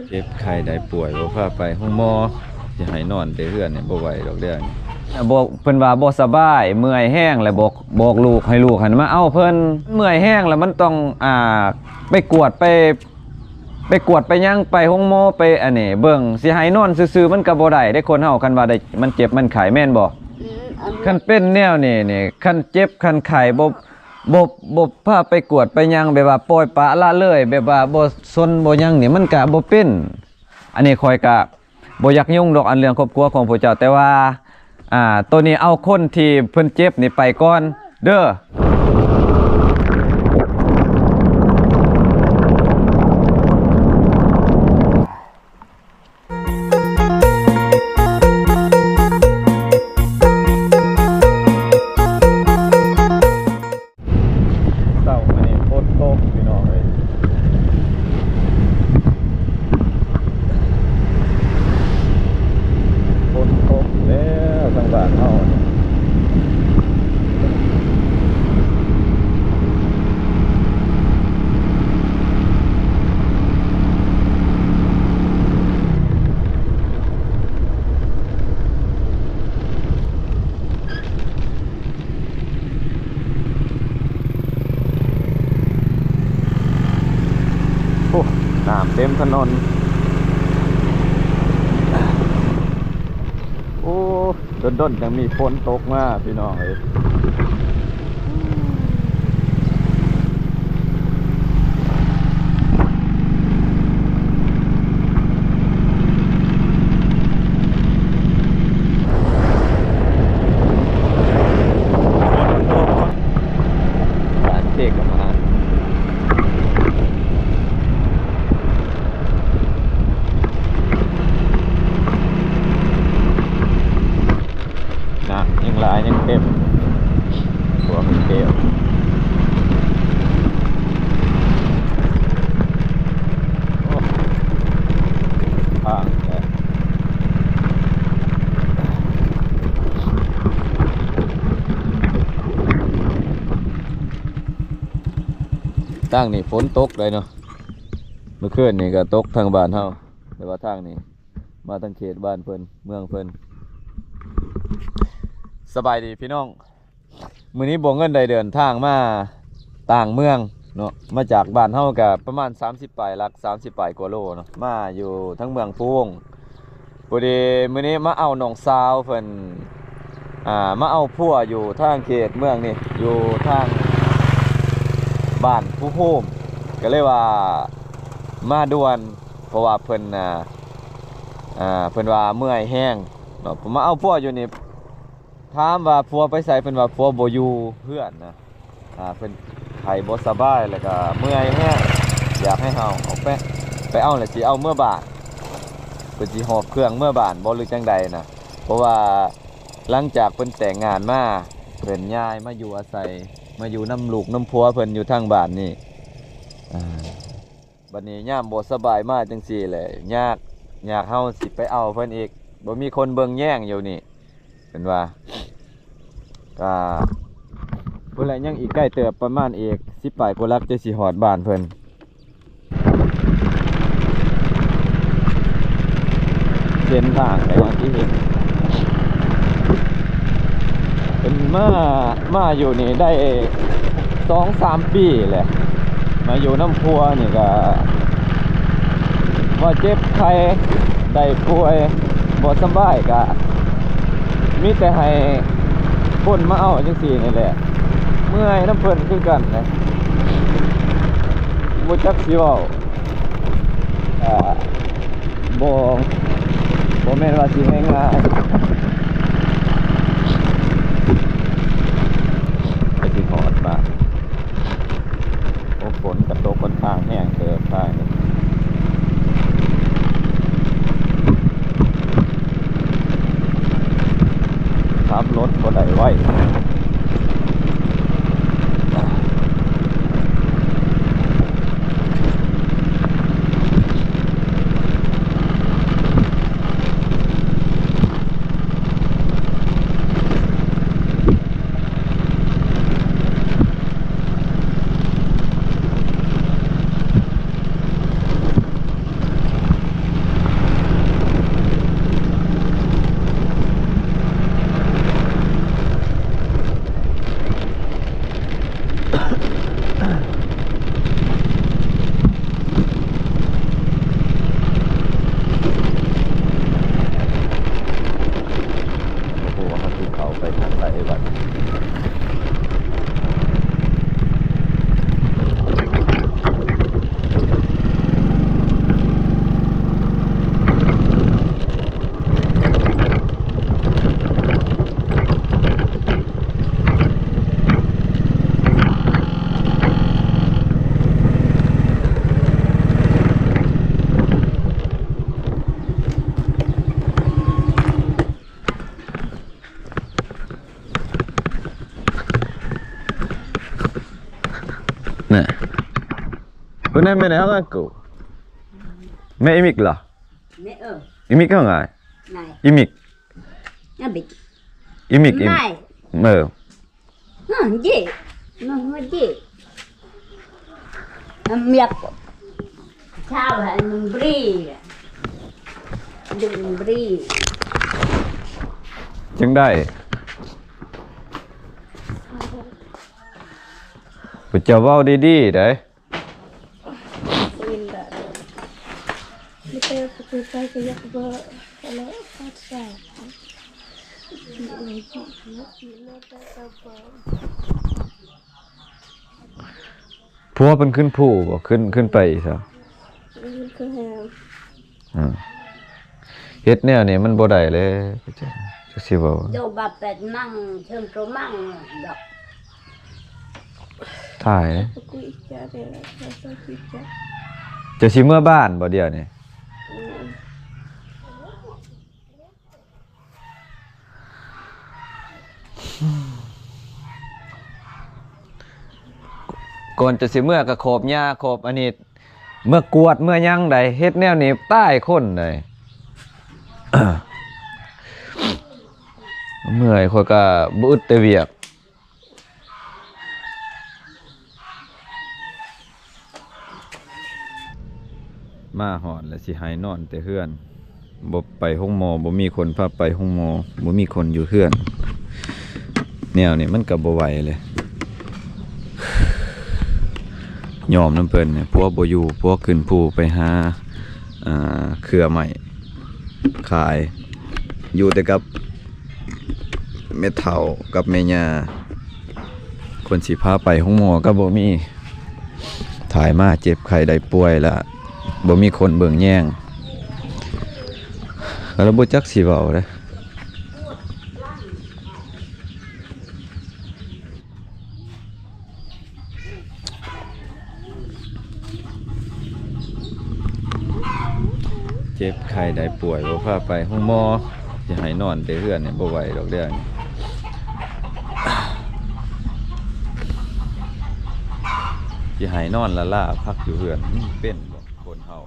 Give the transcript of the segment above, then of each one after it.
ເຈັບໄຂ້ໄດ້ປ່ວຍ ບໍ່ພາໄປໂຮງໝໍ ຊິໃຫ້ນອນແຕ່ເຮືອນນີ້ ບໍ່ໄຫວດອກເດ້. ບໍ່ ເພິ່ນວ່າບໍ່ສະບາຍ ເມື່ອຍແຮງ ແລ້ວບອກ ບອກລູກ ໃຫ້ລູກຫັ້ນມາເອົາເພິ່ນ ເມື່ອຍແຮງ ແລ້ວມັນຕ້ອງ ອ່າ ໄປກວດ ໄປ ໄປກວດໄປຫຍັງ ໄປໂຮງໝໍ ໄປອັນນີ້ເບິ່ງ ຊິໃຫ້ນອນຊື່ໆ ມັນກໍບໍ່ໄດ້ເດ້ ຄົນເຮົາ ຄັນວ່າໄດ້ ມັນເຈັບມັນໄຂ້ ແມ່ນບໍ່? ອືມ ອັນ ຄັນເປັນແນວນີ້ນີ້ ຄັນເຈັບຄັນໄຂ້ ບໍ່ ບໍ່ ບໍ່ພາໄປກວດໄປຫຍັງ ແບບວ່າປ່ອຍປະລະເລີຍ ແບບວ່າບໍ່ສົນບໍ່ຫຍັງນີ້ ມັນກະບໍ່ເປັນ. ອັນນີ້ຂ້ອຍກະບໍ່ຢາກຫຍຸ້ງດອກ ອັນເລື່ອງຄອບຄົວຂອງພວກເຈົ້າ ແຕ່ວ່າ ອ່າ ໂຕນີ້ເອົາຄົນທີ່ເພິ່ນເຈັບນີ້ໄປກ່ອນເດີ. ເຊົ້າມື້ນີ້ຝົນຕົກພີ່ນ້ອງເອີຍ ຝົນຕົກແລ້ວທາງບ້ານເຮົານີ້. ໂອ້ ນ້ຳເຕັມຖະໜົນ ໂອ້ ດົນໆ ຈັ່ງມີຝົນຕົກມາພີ່ນ້ອງເອີຍ. ນ້ຳຍັງຫຼາຍຍັງເຕັມ ຖ້ວມເຕັມ. ໂອ້ ທາງແຫຼະ ທາງນີ້ຝົນຕົກໄດ໋ເນາະ ມື້ຄືນນີ້ກໍຕົກທາງບ້ານເຮົາ ແຕ່ວ່າທາງນີ້ ມາທາງເຂດບ້ານເພິ່ນ ເມືອງເພິ່ນ. ສະບາຍດີພີ່ນ້ອງ ມື້ນີ້ບໍ່ເງິນໄດ້ເດີນທາງມາຕ່າງເມືອງເນາະ ມາຈາກບ້ານເຮົາກະປະມານສາມສິບປາຍຫຼັກ ສາມສິບປາຍກວ່າໂລເນາະ ມາຢູ່ທາງເມືອງພູວົງ. ພໍດີມື້ນີ້ມາເອົານ້ອງສາວເພິ່ນ ອ່າ ມາເອົາຜົວຢູ່ທາງເຂດເມືອງນີ້ ຢູ່ທາງບ້ານພູໂຮມ ກໍເລີຍວ່າມາດ່ວນ ເພາະວ່າເພິ່ນ ອ່າ ອ່າ ເພິ່ນວ່າເມື່ອຍແຮງເນາະ ມາເອົາຜົວຢູ່ນີ້ ຖາມວ່າຜົວໄປໃສ ເພິ່ນວ່າຜົວບໍ່ຢູ່ເຮືອນນະ ອ່າ ເພິ່ນໄຂ້ບໍ່ສະບາຍ ແລ້ວກໍເມື່ອຍແຮງ ຢາກໃຫ້ເຮົາເອົາໄປ ໄປເອົາ ແລ້ວຊິເອົາເມືອບ້ານ ເພິ່ນຊິຫອບເຄື່ອງເມືອບ້ານບໍ່ ຫຼືຈັ່ງໃດນະ ເພາະວ່າຫຼັງຈາກເພິ່ນແຕ່ງງານມາ ເພິ່ນຍ້າຍມາຢູ່ອາໄສ ມາຢູ່ນຳລູກນຳຜົວເພິ່ນຢູ່ທາງບ້ານນີ້ ອ່າ ບັດນີ້ຍາມບໍ່ສະບາຍມາຈັ່ງຊີ້ແຫຼະ ຍາກ ຍາກເຮົາຊິໄປເອົາເພິ່ນອີກ ບໍ່ມີຄົນເບິ່ງແຍງຢູ່ນີ້ ເພິ່ນວ່າ ກະພຸ້ນແຫຼະ ຍັງອີກໄກເຕີບ ປະມານອີກສິບປາຍກວ່າຫຼັກ ຈັ່ງຊິຮອດບ້ານເພິ່ນ. ເສັ້ນທາງໄປຫາທີ່ເຫັນ ເປັນມາ ມາຢູ່ນີ້ໄດ້ສອງສາມປີແຫຼະ ມາຢູ່ນຳຜົວນີ້ກະວ່າເຈັບໄຂ້ໄດ້ປ່ວຍບໍ່ສະບາຍກະມີແຕ່ໃຫ້ຄົນມາເອົາຈັ່ງຊີ້ນີ້ແຫຼະ ເມື່ອຍນຳເພິ່ນຄືກັນແຫຼະ ບໍ່ຈັກຊິເວົ້າ ອ່າ ບໍ່ ບໍ່ແມ່ນວ່າຊິງ່າຍໆ ກະຊິຮອດບ້ານ. ໂອ້ ຝົນກະຕົກຂ້ອນຂ້າງແຮງເຕີບທາງນີ້ ຂັບລົດບໍ່ໄດ້ໄວ. Mè, mè nè, hang aku. Mè imik lah. Mè, ơ. Imik hang ai. Nai. Imik. Abik. Imik, im-, mai. Mè. Ha, je. Mè, mè je. Am yak. Chao ha, nung bri. Nung bri. ຈັ່ງໃດ? ພະເຈົ້າເວົ້າດີໆໄດ໋. ຜົວເພິ່ນຂຶ້ນພູບໍ່? ຂຶ້ນ ຂຶ້ນໄປຊະ? ຂຶ້ນ ຂຶ້ນແຮມ. ອືມ ເຮັດແນວນີ້ມັນບໍ່ໄດ້ແລ້ວ ຈັກຊິເວົ້າ. ໂດບາເປັດມັງ ເຊີງໂຕມັງດອກ ຖ່າຍ. ເຈົ້າຊິເມືອບ້ານບໍ່ດຽວນີ້? ອືມ. ກ່ອນຈະຊິເມືອກໍຂອບຫຍ້າຂອບອັນນີ້ ເມືອກວດເມືອຫຍັງໃດ໋ ເຮັດແນວນີ້ຕາຍຄົນໃດ໋. ເມື່ອຍ ຂ້ອຍກໍບໍ່ອຶດແຕ່ວຽກ. ມາຮອດແລ້ວຊິໃຫ້ນອນແຕ່ເຮືອນ ບໍ່ໄປໂຮງໝໍ ບໍ່ມີຄົນພາໄປໂຮງໝໍ ບໍ່ມີຄົນຢູ່ເຮືອນ ແນວນີ້ມັນກໍບໍ່ໄຫວເລີຍ. ຍອມນຳເພິ່ນ ຜົວບໍ່ຢູ່ ຜົວຂຶ້ນພູໄປຫາ ອ່າ ເຄືອໄມ້ຂາຍ ຢູ່ແຕ່ກັບ ແມ່ເຖົ້າກັບແມ່ຍ່າ ຄົນຊິພາໄປໂຮງໝໍກໍບໍ່ມີ ຖ່າຍມາເຈັບໄຂ້ໄດ້ປ່ວຍລະ ບໍ່ມີຄົນເບິ່ງແຍງ ກໍລະບໍ່ຈັກຊິເວົ້າເດ້. ເຈັບໄຂ້ໄດ້ປ່ວຍ ບໍ່ພາໄປໂຮງໝໍ ຊິໃຫ້ນອນແຕ່ເຮືອນນີ້ ບໍ່ໄຫວດອກເດ້. ຊິໃຫ້ນອນລ້າໆພັກຢູ່ເຮືອນ ມັນເປັນບໍ່ ຄົນເຮົາ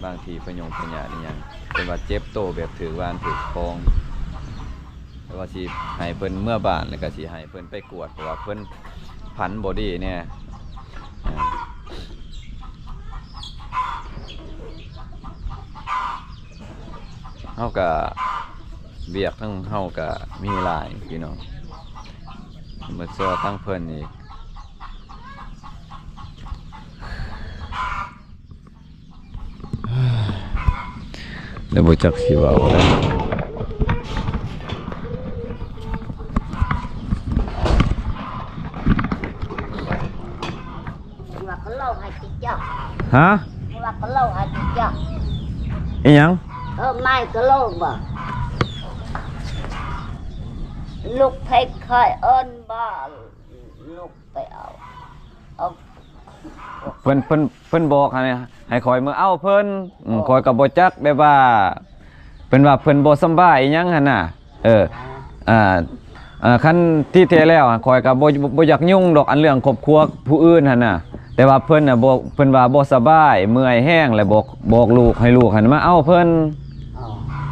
ບາງທີພະຍົງພະຍາດອີ່ຫຍັງ ເພິ່ນວ່າເຈັບໂຕແບບຖືກວານຖືກຂອງ ແຕ່ວ່າຊິໃຫ້ເພິ່ນເມືອບ້ານ ແລ້ວກໍຊິໃຫ້ເພິ່ນໄປກວດ ເພາະວ່າເພິ່ນພັນບໍ່ດີແດ່. ເຮົາກະ ວຽກທາງເຮົາກະມີຫຼາຍພີ່ນ້ອງ ມາຊ່ອຍທາງເພິ່ນອີກ. ແລ້ວບໍ່ຈັກຊິເວົ້າແລ້ວ. ວ່າກະໂລໃຫ້ຕິເຈົ້າ. ຮະ? ວ່າກະໂລໃຫ້ຕິເຈົ້າ. ອີ່ຫຍັງ? ເອີ ໄມ້ກະໂລບໍ່? ລູກເພັກຄ່ອຍເອີ້ນບໍ່? ລູກໄປເອົາ ເອົາ. ເພິ່ນ ເພິ່ນ ເພິ່ນບອກໃຫ້ ໃຫ້ຂ້ອຍມາເອົາເພິ່ນ. ອືມ ຂ້ອຍກໍບໍ່ຈັກ ແບບວ່າ ເພິ່ນວ່າເພິ່ນບໍ່ສຳບາຍອີ່ຫຍັງຫັ້ນນະ. ເອີ ອ່າ ອ່າ ຄັນທີ່ແທ້ແລ້ວ ຂ້ອຍກໍບໍ່ ບໍ່ຢາກຫຍຸ້ງດອກ ອັນເລື່ອງຄອບຄົວຜູ້ອື່ນຫັ້ນນະ ແຕ່ວ່າເພິ່ນນະ ບໍ່ ເພິ່ນວ່າບໍ່ສະບາຍ ເມື່ອຍແຮງ ແລ້ວບອກ ບອກລູກ ໃຫ້ລູກຫັ້ນມາເອົາເພິ່ນ.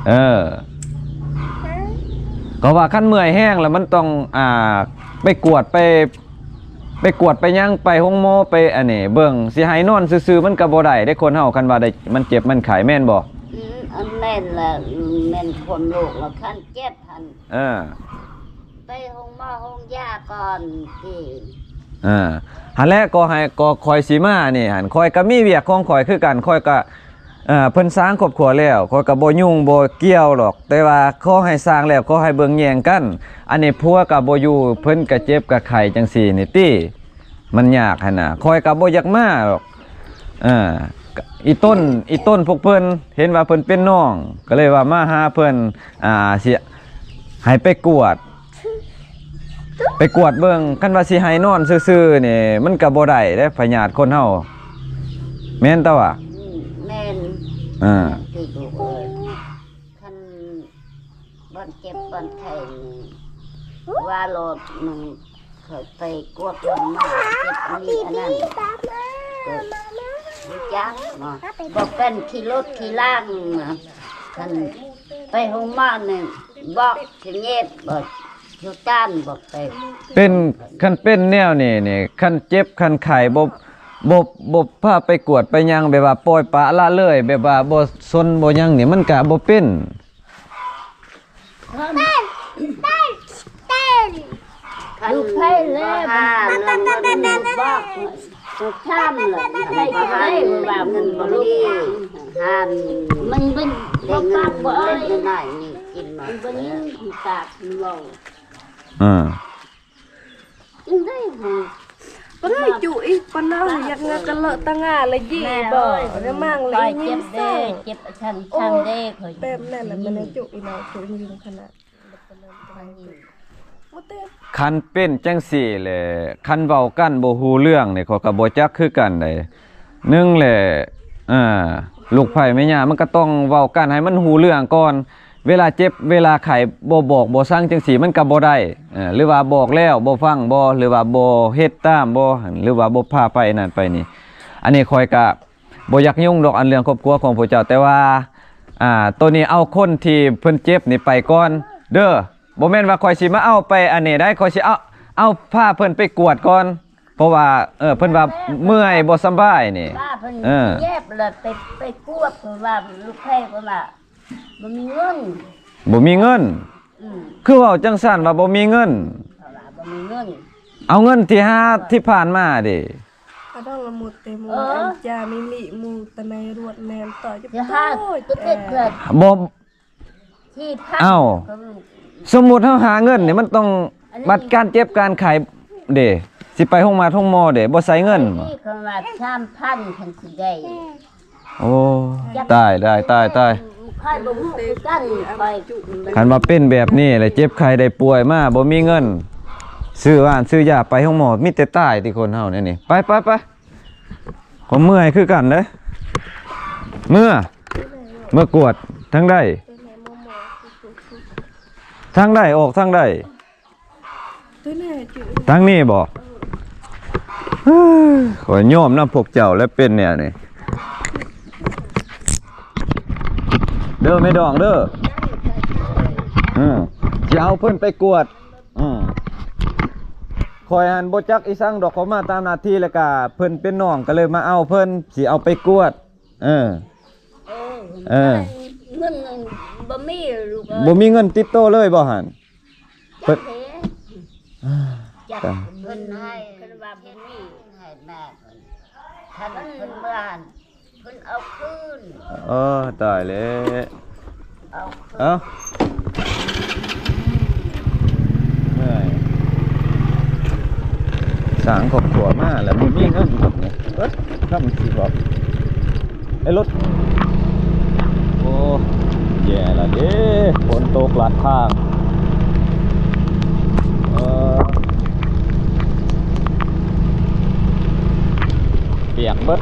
ເອີ ກໍວ່າຄັນເມື່ອຍແຮງແລ້ວ ມັນຕ້ອງ ອ່າ ໄປກວດ ໄປ ໄປກວດໄປຫຍັງ ໄປໂຮງໝໍ ໄປອັນນີ້ເບິ່ງ ຊິໃຫ້ນອນຊື່ໆ ມັນກໍບໍ່ໄດ້ເດ້ ຄົນເຮົາ ຄັນວ່າໄດ້ ມັນເຈັບມັນໄຂ້ ແມ່ນບໍ່? ອືມ ອັນແມ່ນລະ ແມ່ນຄວາມລູກລະ ຄັນເຈັບຫັ້ນ ເອີ ໄປໂຮງໝໍໂຮງຢາກ່ອນຕິ. ເອີ ຫັ້ນແຫຼະ ກໍໃຫ້ ກໍຂ້ອຍຊິມານີ້ຫັ້ນ ຂ້ອຍກໍມີວຽກຂອງຂ້ອຍຄືກັນ ຂ້ອຍກໍ ເອີ ເພິ່ນສ້າງຄອບຄົວແລ້ວ ຂ້ອຍກໍບໍ່ຫຍຸ້ງບໍ່ກ່ຽວດອກ ແຕ່ວ່າຂໍໃຫ້ສ້າງແລ້ວ ຂໍໃຫ້ເບິ່ງແຍງກັນ. ອັນນີ້ຜົວກໍບໍ່ຢູ່ ເພິ່ນກໍເຈັບກໍໄຂ້ຈັ່ງຊີ້ນີ້ຕິ ມັນຍາກຫັ້ນນະ ຂ້ອຍກໍບໍ່ຢາກມາດອກ. ເອີ ອີ່ຕົນ ອີ່ຕົນພວກເພິ່ນເຫັນວ່າເພິ່ນເປັນນ້ອງ ກໍເລີຍວ່າມາຫາເພິ່ນ ອ່າ ຊິໃຫ້ໄປກວດ ໄປກວດເບິ່ງ ຄັນວ່າຊິໃຫ້ນອນຊື່ໆນີ້ ມັນກໍບໍ່ໄດ້ເດ້ ພະຍາດຄົນເຮົາ ແມ່ນຕະຫວາ? ອືມ ແມ່ນ ອ່າ ແມ່ນຕິລູກເອີຍ ຄັນບ່ອນເຈັບບ່ອນໄຂ້ນີ້ ວ່າໂລດ ມັນເຂົາໄປກວດມັນມາ ເຈັບອັນນີ້ອັນນັ້ນ ກໍ ຈັກ ບໍ່ເປັນຂີ້ລົດຂີ້ລາງ. ຄັນໄປໂຮງໝໍນີ້ ບອກຊິເຫຍິບ ບໍ່ ຢູ່ຕ້ານ ບໍ່ໄປ ເປັນ ຄັນເປັນແນວນີ້ນີ້ ຄັນເຈັບຄັນໄຂ້ ບໍ່ ບໍ່ ບໍ່ພາໄປກວດໄປຫຍັງ ແບບວ່າປ່ອຍປະລະເລີຍ ແບບວ່າບໍ່ສົນບໍ່ຫຍັງນີ້ ມັນກະບໍ່ເປັນ. ເປັນ ເປັນ ເປັນ ລູກໄຜ່ແລ້ວ ບໍ່ຫ້າມລະ ບໍ່ ບໍ່ ບໍ່ຖາມລະ ໃຜກໍໄດ້ວ່າມັນບໍ່ມີ ຫ້າມ ມັນເປັນ ບໍ່ປາກບໍ່ເອີຍ ໄດ້ເງິນເລັກນ້ອຍນີ້ກິນໝົດ ມັນບໍ່ຍິນປາກມັນເວົ້າ. ອ່າ ຈັ່ງໃດຫາ ບໍ່ໄດ້ຈຸອີກປານນັ້ນ ຢາກງາກະເລາະຕາງາລະຢີບໍ່ ແມ່ເອີຍ ລະມັງລະຍິງ ເຈັບເດ້ ເຈັບຊັ້ນ ໂອ້ ຊັ້ນເດ້ ຂ້ອຍ ແບບນັ້ນລະ ມັນຍັງຈຸອີກເນາະ ຈຸຍິງຂະໜາດ ຄັນເປັນຈັ່ງຊີ້ແຫຼະ ຄັນເວົ້າກັນບໍ່ຮູ້ເລື່ອງນີ້ ຂ້ອຍກໍບໍ່ຈັກຄືກັນໃດ. ໜຶ່ງແຫຼະ ອ່າ ລູກໃພ້ແມ່ຍ່າ ມັນກໍຕ້ອງເວົ້າກັນໃຫ້ມັນຮູ້ເລື່ອງກ່ອນ. ເວລາເຈັບເວລາໄຂ້ ບໍ່ບອກບໍ່ສັ່ງຈັ່ງຊີ້ ມັນກໍບໍ່ໄດ້ ເອີ ຫຼືວ່າບອກແລ້ວບໍ່ຟັງບໍ່ ຫຼືວ່າບໍ່ເຮັດຕາມບໍ່ ຫຼືວ່າບໍ່ພາໄປນັ້ນໄປນີ້. ອັນນີ້ຂ້ອຍກໍບໍ່ຢາກຫຍຸ້ງດອກ ອັນເລື່ອງຄອບຄົວຂອງພວກເຈົ້າ ແຕ່ວ່າ ອ່າ ໂຕນີ້ເອົາຄົນທີ່ເພິ່ນເຈັບນີ້ໄປກ່ອນເດີ. ບໍ່ແມ່ນວ່າຂ້ອຍຊິມາເອົາໄປອັນນີ້ໄດ໋ ຂ້ອຍຊິເອົາ ເອົາພາເພິ່ນໄປກວດກ່ອນ ເພາະວ່າ ເອີ ເພິ່ນວ່າເມື່ອຍບໍ່ສະບາຍນີ້ ເອີ ເພິ່ນເຈັບແລ້ວໄປ ໄປກວດ ເພິ່ນວ່າລູກແພ້ ເພິ່ນວ່າບໍ່ມີເງິນ ບໍ່ມີເງິນ. ອືມ ຄືເວົ້າຈັ່ງຊັ້ນວ່າບໍ່ມີເງິນ ເພິ່ນວ່າບໍ່ມີເງິນ. ເອົາເງິນທີ່ຫາທີ່ຜ່ານມາເດ ກະດອງລະມຸດເຕ ໝູ ເອີ ອັນຈາມີມີໝູຕະໄນລວດແນມຕໍ່ຢູ່ ຊິຫາ ໂຕເຕັດເພິ່ນ ບໍ່ ເອົ້າ ສົມມຸດເຮົາຫາເງິນນີ້ ມັນຕ້ອງ ອັນນີ້ ບັດການເຈັບການໄຂ້ເດ ຊິໄປໂຮງໝາໂຮງໝໍເດ ບໍ່ໃຊ້ເງິນບໍ່? ນີ້ເພິ່ນວ່າສາມພັນ ຄັນຊິໄດ້. ໂອ້ ຕາຍ ຕາຍ ຕາຍ ຕາຍ ຂ້ອຍບໍ່ຮູ້ຄືກັນ ຂ້ອຍ ຄັນວ່າເປັນແບບນີ້ແຫຼະ ເຈັບໄຂ້ໄດ້ປ່ວຍມາ ບໍ່ມີເງິນຊື້ຫວ່ານຊື້ຢາ ໄປໂຮງໝໍ ມີແຕ່ຕາຍຕິຄົນເຮົາແນວນີ້. ໄປ ໄປ ໄປ. ກໍເມື່ອຍຄືກັນເດ້. ເມື່ອ ເມື່ອກວດທາງໃດ? ທາງໃດ? ອອກທາງໃດ? ທາງນີ້ບໍ? ເອີ ຂ້ອຍຍອມນຳພວກເຈົ້າແລ້ວ ເປັນແນວນີ້ເດີແມ່ດອງເດີ. ເອີ ຊິເອົາເພິ່ນໄປກວດ. ອືມ ຂ້ອຍຫັ້ນບໍ່ຈັກອີສັງດອກ ເຂົາມາຕາມໜ້າທີ່ ແລ້ວກະເພິ່ນເປັນນ້ອງ ກະເລີຍມາເອົາເພິ່ນ ຊິເອົາໄປກວດ. ເອີ ເອີ ເອີ ເງິນນັ້ນບໍ່ມີລູກເອີຍ ບໍ່ມີເງິນຕິດໂຕເລີຍບໍ່ຫັ້ນ? ເພິ່ນ ຈັກເດ້ ຈັກ ເພິ່ນໃຫ້ ເພິ່ນວ່າບໍ່ມີ ໃຫ້ແມ່ເພິ່ນ ຄັນເພິ່ນເມືອຫັ້ນ ເພິ່ນເອົາຄືນ. ເອີ ຕາຍແລ້ວ ເອົາ ເອີ ເມື່ອຍ ສ້າງຄອບຄົວມາແລ້ວບໍ່ມີເງິນ ເບິດຄຳຊິບອກ ໄອ້ລົດ ໂອ້ ແຍ່ລະເດ້ ຝົນຕົກລັດທາງ ເອີ ປຽກເບິດ.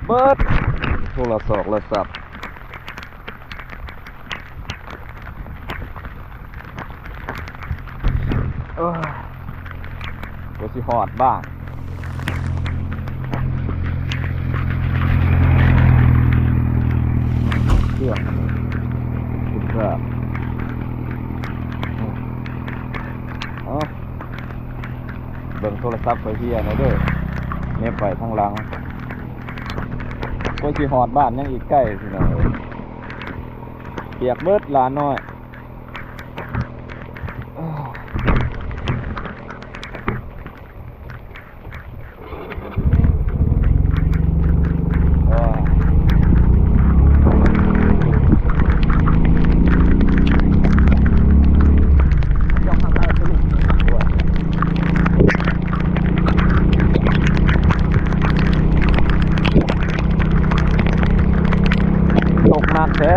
ເບິດ ໂທລະສອກລະສັບ. ໂອ້ຍ ກວ່າຊິຮອດບ້ານ ເຄື່ອງຄຸນຄ່າ. ເບິ່ງໂທລະສັບຂ້ອຍເຮຍແດ່ເດີ ເໜັບໄວ້ທາງຫຼັງ. ກວ່າຊິຮອດບ້ານຍັງອີກໄກພີ່ນ້ອງເອີຍ. ປຽກເບິດຫຼານນ້ອຍ. ຕົກໜັກແທ້.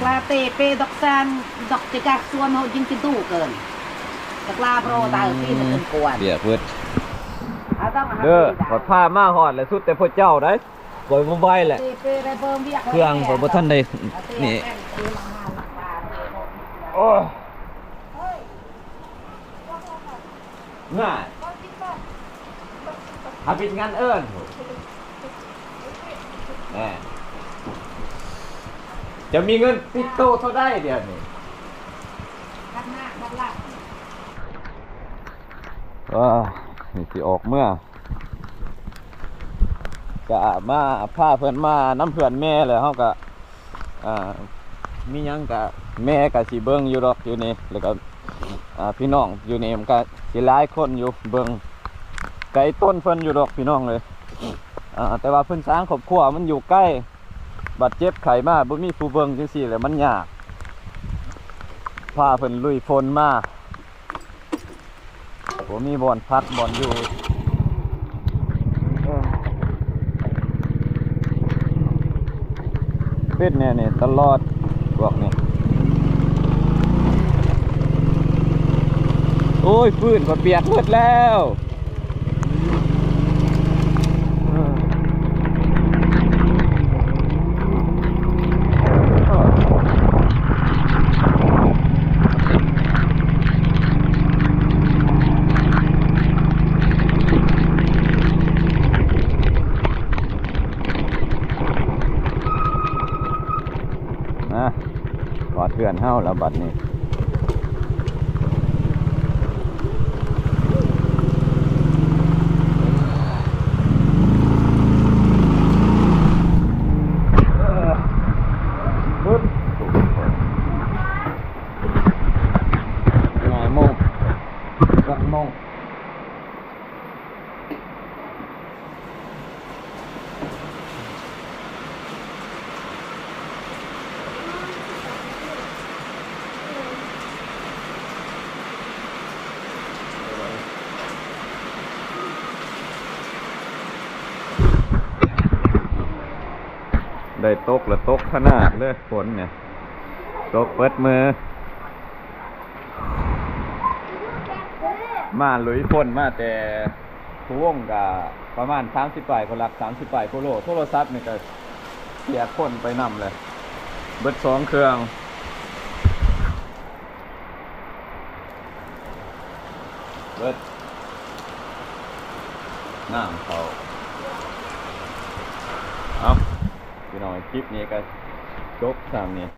ກລາເຕເປດອກຊານ ດອກເຈກາກຊວນເຮົາຍິງຈິນຕູເກີນ ຕະກລາໂປຣຕາຍພີນເກີນກວນ ເບຍເພິດ ອາຕ້ອງຫາເດີ ເພາະພາມາຮອດແລ້ວ ສຸດແຕ່ພວກເຈົ້າໄດ໋ ຂ້ອຍບໍ່ໄຫວແຫຼະ ເຕເປໄດ້ເບິ່ງວຽກ ເຄື່ອງຂ້ອຍບໍ່ທັນໄດ້ ນີ້ ໂອ້ຍ ງ່າຍ ຫາປິດງານເອີ້ນ ແນ່ ຈະມີເງິນຕິດໂຕເທົ່າໃດດຽວນີ້? ເອີ ນີ້ຊິອອກເມືອ ກະມາ ພາເພິ່ນມານຳເພື່ອນແມ່ ແລ້ວເຮົາກະ ອ່າ ມີຫຍັງກະແມ່ກະຊິເບິ່ງຢູ່ດອກຢູ່ນີ້ ແລ້ວກະ ອ່າ ພີ່ນ້ອງຢູ່ນີ້ມັນກະຊິຫຼາຍຄົນຢູ່ເບິ່ງ ກະໄອ້ຕົ້ນເພິ່ນຢູ່ດອກພີ່ນ້ອງເອີຍ ອ່າ ແຕ່ວ່າເພິ່ນສ້າງຄອບຄົວມັນຢູ່ໄກ ບາດເຈັບໄຂ້ມາບໍ່ມີຜູ້ເບິ່ງຈັ່ງຊີ້ແຫຼະ ມັນຍາກ ພາເພິ່ນລຸຍຝົນມາ ບໍ່ມີບ່ອນພັກບ່ອນຢູ່ ເປັນແນວນີ້ຕະຫຼອດພວກນີ້ ໂອ້ຍ ຟືນກໍປຽກໝົດແລ້ວ. ນະ ຮອດເຮືອນເຮົາແລ້ວບັດນີ້. ລັກມົ້ງ ໄດ້ຕົກລະຕົກຂະໜາດເລີຍ ຝົນນີ້ ຕົກເບິດມື້. ມາລຸຍຝົນມາແຕ່ພູວົງກະປະມານສາມສິບປາຍກວ່າຫຼັກ ສາມສິບປາຍກວ່າໂລ. ໂທລະສັບນີ້ກະເສຍຄົນໄປນຳແຫຼະ ເບິດສອງເຄື່ອງ ເບິດ ນ້ຳເຂົ້າ. ເອົາ ພີ່ນ້ອງ ຄລິບນີ້ກະຈົບສ່ຳນີ້.